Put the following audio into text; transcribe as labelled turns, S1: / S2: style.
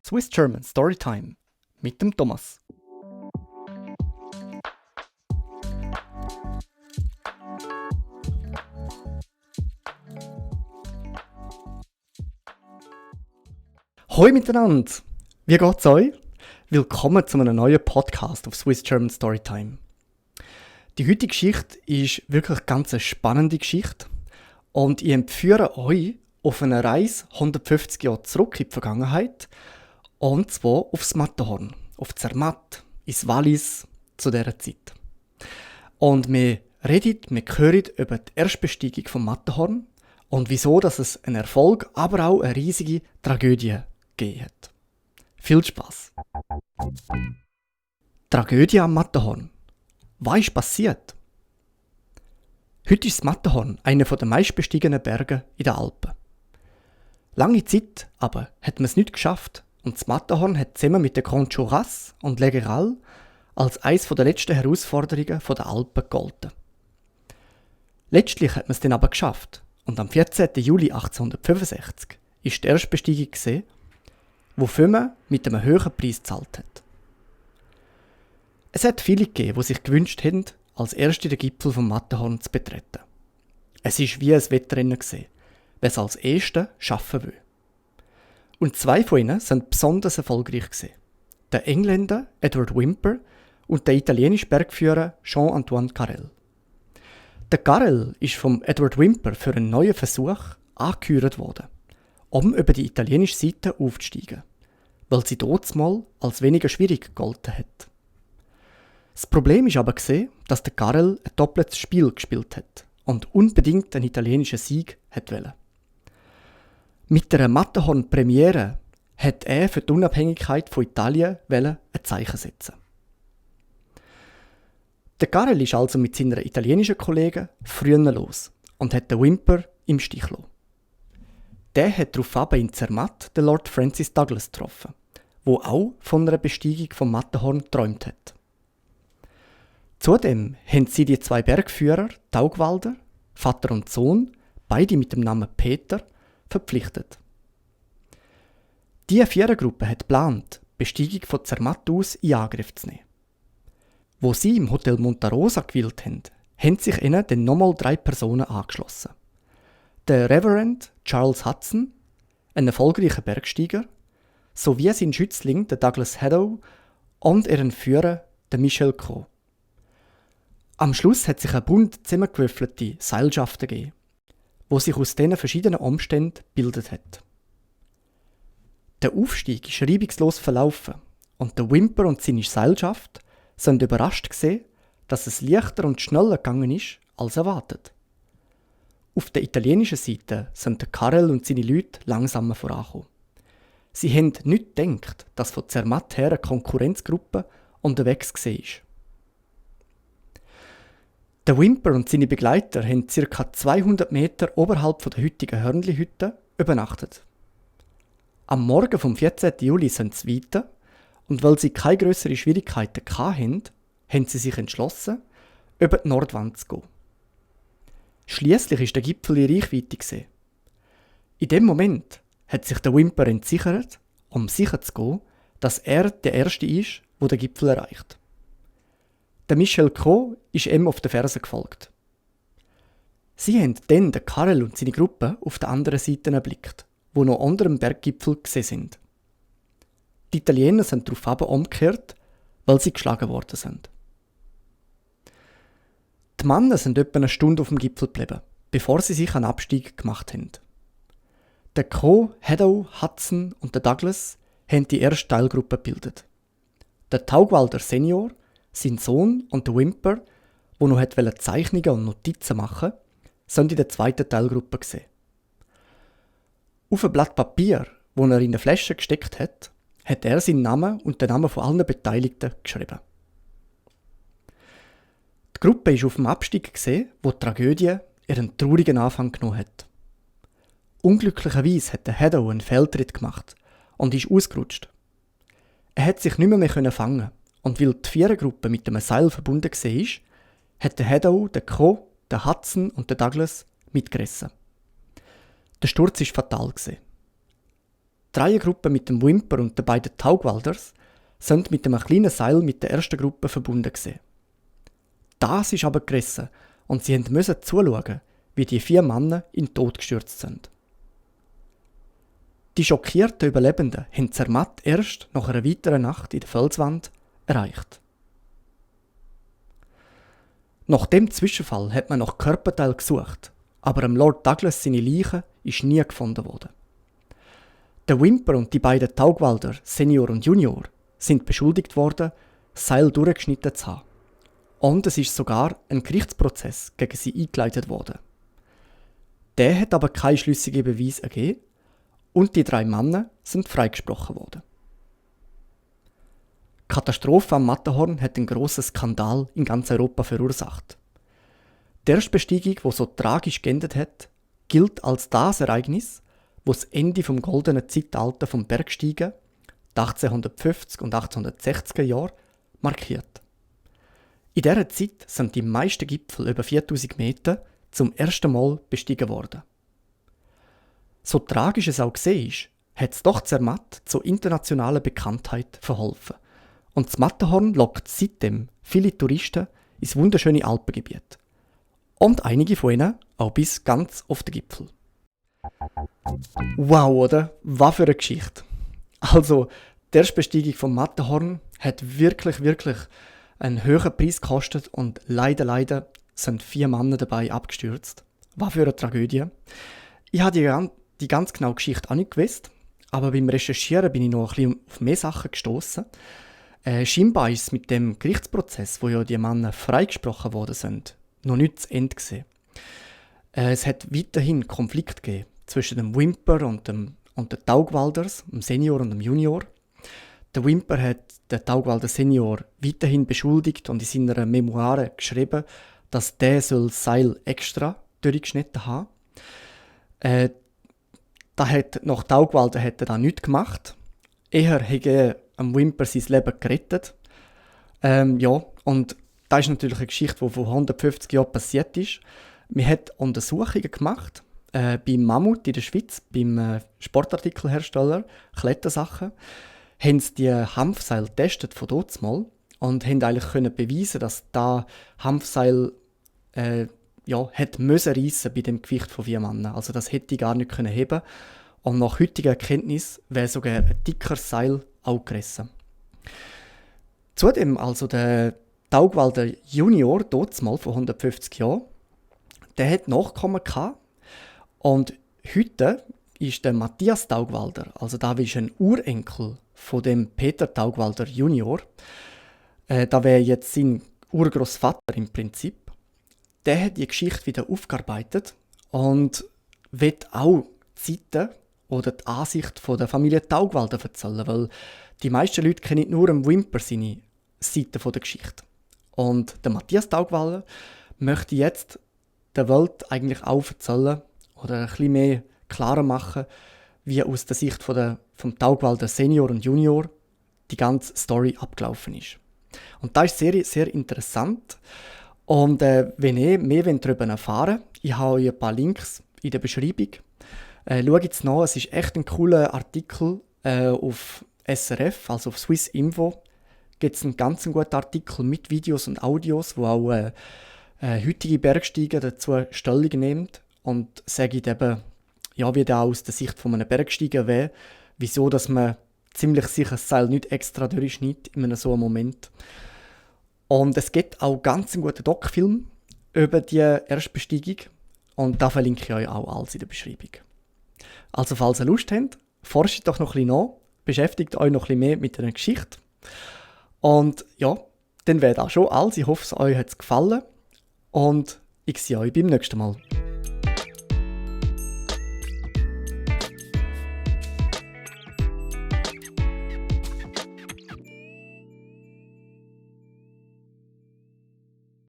S1: Swiss German Storytime mit dem Thomas. Hoi miteinander! Wie geht's euch? Willkommen zu einem neuen Podcast auf Swiss German Storytime. Die heutige Geschichte ist wirklich ganz eine spannende Geschichte und ich empfehle euch auf eine Reise 150 Jahre zurück in die Vergangenheit, und zwar aufs Matterhorn, auf Zermatt, ins Wallis zu dieser Zeit. Und wir hören über die Erstbesteigung vom Matterhorn und wieso dass es einen Erfolg, aber auch eine riesige Tragödie gegeben hat. Viel Spaß! Tragödie am Matterhorn. Was ist passiert? Heute ist das Matterhorn einer der meistbestiegenen Berge in den Alpen. Lange Zeit aber hat man es nicht geschafft und das Matterhorn hat zusammen mit der Grand Chorras und L'Egheral als eines der letzten Herausforderungen der Alpen gegolten. Letztlich hat man es dann aber geschafft und am 14. Juli 1865 ist die Erstbesteigung gesehen, wofür man mit einem höheren Preis gezahlt hat. Es hat viele gegeben, die sich gewünscht haben, als Erste den Gipfel vom Matterhorn zu betreten. Es war wie ein Wettrennen, wer es als Erste schaffen will. Und zwei von ihnen sind besonders erfolgreich gewesen. Der Engländer Edward Whymper und der italienische Bergführer Jean-Antoine Carrel. Der Carrel ist vom Edward Whymper für einen neuen Versuch angeheuert worden, um über die italienische Seite aufzusteigen, weil sie dortmal als weniger schwierig gegolten hat. Das Problem ist aber dass der Carrel ein doppeltes Spiel gespielt hat und unbedingt einen italienischen Sieg wollte. Mit der Matterhorn-Premiere hat er für die Unabhängigkeit von Italien ein Zeichen setzen. Der Carrel ist also mit seinen italienischen Kollegen früher los und hat den Whymper im Stich gelassen. Der hat daraufhin in Zermatt den Lord Francis Douglas getroffen, der auch von einer Besteigung vom Matterhorn geträumt hat. Zudem haben sie die zwei Bergführer, Taugwalder, Vater und Sohn, beide mit dem Namen Peter, verpflichtet. Diese Vierergruppe hat geplant, die Besteigung von Zermatt aus in Angriff zu nehmen. Wo sie im Hotel Monta Rosa gewählt haben sich ihnen dann nochmal 3 Personen angeschlossen. Der Reverend Charles Hudson, ein erfolgreicher Bergsteiger, sowie sein Schützling, der Douglas Hadow, und ihren Führer, der Michel Cros. Am Schluss hat sich ein Bund zusammengewürfelte Seilschaften gegeben, wo sich aus diesen verschiedenen Umständen gebildet hat. Der Aufstieg ist reibungslos verlaufen und der Whymper und seine Seilschaft sind überrascht gesehen, dass es leichter und schneller gegangen ist als erwartet. Auf der italienischen Seite sind der Carrel und seine Leute langsamer vorangekommen. Sie haben nicht gedacht, dass von Zermatt her eine Konkurrenzgruppe unterwegs war. Der Whymper und seine Begleiter haben ca. 200 Meter oberhalb der heutigen Hörnli-Hütte übernachtet. Am Morgen vom 14. Juli sind sie weiter und weil sie keine grösseren Schwierigkeiten hatten, haben sie sich entschlossen, über die Nordwand zu gehen. Schliesslich war der Gipfel in Reichweite. In dem Moment hat sich der Whymper entsichert, um sicher zu gehen, dass er der Erste ist, der den Gipfel erreicht. Der Michel Cros ist ihm auf den Fersen gefolgt. Sie haben dann den Carrel und seine Gruppe auf der anderen Seite erblickt, wo noch unter dem Berggipfel gesehen sind. Die Italiener sind daraufhin umgekehrt, weil sie geschlagen worden sind. Die Männer sind etwa eine Stunde auf dem Gipfel geblieben, bevor sie sich einen Abstieg gemacht haben. Der Cros, Hadow, Hudson und der Douglas haben die erste Teilgruppe gebildet. Der Taugwalder Senior, sein Sohn und der Whymper, der noch Zeichnungen und Notizen machen wollte, sind in der zweiten Teilgruppe gesehen. Auf ein Blatt Papier, das er in eine Flasche gesteckt hat er seinen Namen und den Namen von allen Beteiligten geschrieben. Die Gruppe ist auf dem Abstieg gesehen, wo die Tragödie ihren traurigen Anfang genommen hat. Unglücklicherweise hat der Hadow einen Fehltritt gemacht und ist ausgerutscht. Er hat sich nicht mehr fangen und weil die Vierergruppe mit einem Seil verbunden war, hat der Hadow, der Cros, der Hudson und der Douglas mitgerissen. Der Sturz war fatal. Die Dreiergruppe mit dem Wimper und den beiden Taugwalders sind mit einem kleinen Seil mit der ersten Gruppe verbunden gewesen. Das ist aber gerissen und sie mussten zuschauen, wie die 4 Männer in den Tod gestürzt sind. Die schockierten Überlebenden haben Zermatt erst nach einer weiteren Nacht in der Felswand erreicht. Nach dem Zwischenfall hat man nach Körperteilen gesucht, aber Lord Douglas seine Leiche ist nie gefunden worden. Der Wimper und die beiden Taugwalder, Senior und Junior, sind beschuldigt worden, das Seil durchgeschnitten zu haben. Und es ist sogar ein Gerichtsprozess gegen sie eingeleitet worden. Der hat aber keine schlüssigen Beweise ergeben und die 3 Männer sind freigesprochen worden. Die Katastrophe am Matterhorn hat einen grossen Skandal in ganz Europa verursacht. Die Erstbesteigung, die so tragisch geendet hat, gilt als das Ereignis, das das Ende vom goldenen Zeitalter vom Bergsteigen, die 1850 und 1860er Jahre, markiert. In dieser Zeit sind die meisten Gipfel über 4000 Meter zum ersten Mal bestiegen worden. So tragisch es auch war, hat es doch Zermatt zur internationalen Bekanntheit verholfen. Und das Matterhorn lockt seitdem viele Touristen ins wunderschöne Alpengebiet. Und einige von ihnen auch bis ganz auf den Gipfel. Wow, oder? Was für eine Geschichte. Also, die Erstbesteigung vom Matterhorn hat wirklich einen hohen Preis gekostet und leider sind 4 Männer dabei abgestürzt. Was für eine Tragödie. Ich habe die ganz genaue Geschichte auch nicht gewusst, aber beim Recherchieren bin ich noch ein bisschen auf mehr Sachen gestossen. Scheinbar ist es mit dem Gerichtsprozess, wo ja die Männer freigesprochen worden sind, noch nicht zu Ende gewesen. Es hat weiterhin Konflikt gegeben zwischen dem Wimper und den Taugwalders, dem Senior und dem Junior. Der Wimper hat den Taugwalder Senior weiterhin beschuldigt und in seiner Memoire geschrieben, dass der das Seil extra durchgeschnitten haben. Nach Taugwalder hat er das nicht gemacht. Er hätte am Wimper sein Leben gerettet. Und das ist natürlich eine Geschichte, die vor 150 Jahren passiert ist. Man hat Untersuchungen gemacht beim Mammut in der Schweiz, beim Sportartikelhersteller Klettersachen. Haben sie die Hanfseil getestet von dort mal und haben eigentlich können beweisen, dass da Hanfseil hat müssen reissen bei dem Gewicht von 4 Männern. Also das hätte ich gar nicht können heben. Und nach heutiger Erkenntnis wäre sogar ein dickeres Seil auch gerissen. Zudem also der Taugwalder Junior, dort mal vor 150 Jahren, der hat Nachkommen gehabt. Und heute ist der Matthias Taugwalder, also da ist ein Urenkel von dem Peter Taugwalder Junior, da wäre jetzt sein Urgroßvater im Prinzip, der hat die Geschichte wieder aufgearbeitet und wird auch die Seite oder die Ansicht von der Familie Taugwalder erzählen, weil die meisten Leute kennen nur im Wimper seine Seite der Geschichte. Und der Matthias Taugwalder möchte jetzt der Welt eigentlich auch erzählen oder ein bisschen mehr klarer machen, wie aus der Sicht vom Taugwalder Senior und Junior die ganze Story abgelaufen ist. Und das ist sehr, sehr interessant. Und wenn ihr mehr darüber erfahren wollt, ich habe euch ein paar Links in der Beschreibung. Schaut jetzt nach, es ist echt ein cooler Artikel auf SRF, also auf Swiss Info. Gibt es einen ganz guten Artikel mit Videos und Audios, wo auch heutige Bergsteiger dazu Stellung nimmt und sagt eben, ja, wie das aus der Sicht von einem Bergsteiger wäre, wieso dass man ziemlich sicher das Seil nicht extra durchschneidet in einem so einem Moment. Und es gibt auch ganz einen guten Doc-Film über die Erstbesteigung und da verlinke ich euch auch alles in der Beschreibung. Also falls ihr Lust habt, forscht doch noch ein bisschen nach, beschäftigt euch noch ein bisschen mehr mit der Geschichte. Und ja, dann wäre das schon alles. Ich hoffe, es euch hat gefallen und ich sehe euch beim nächsten Mal.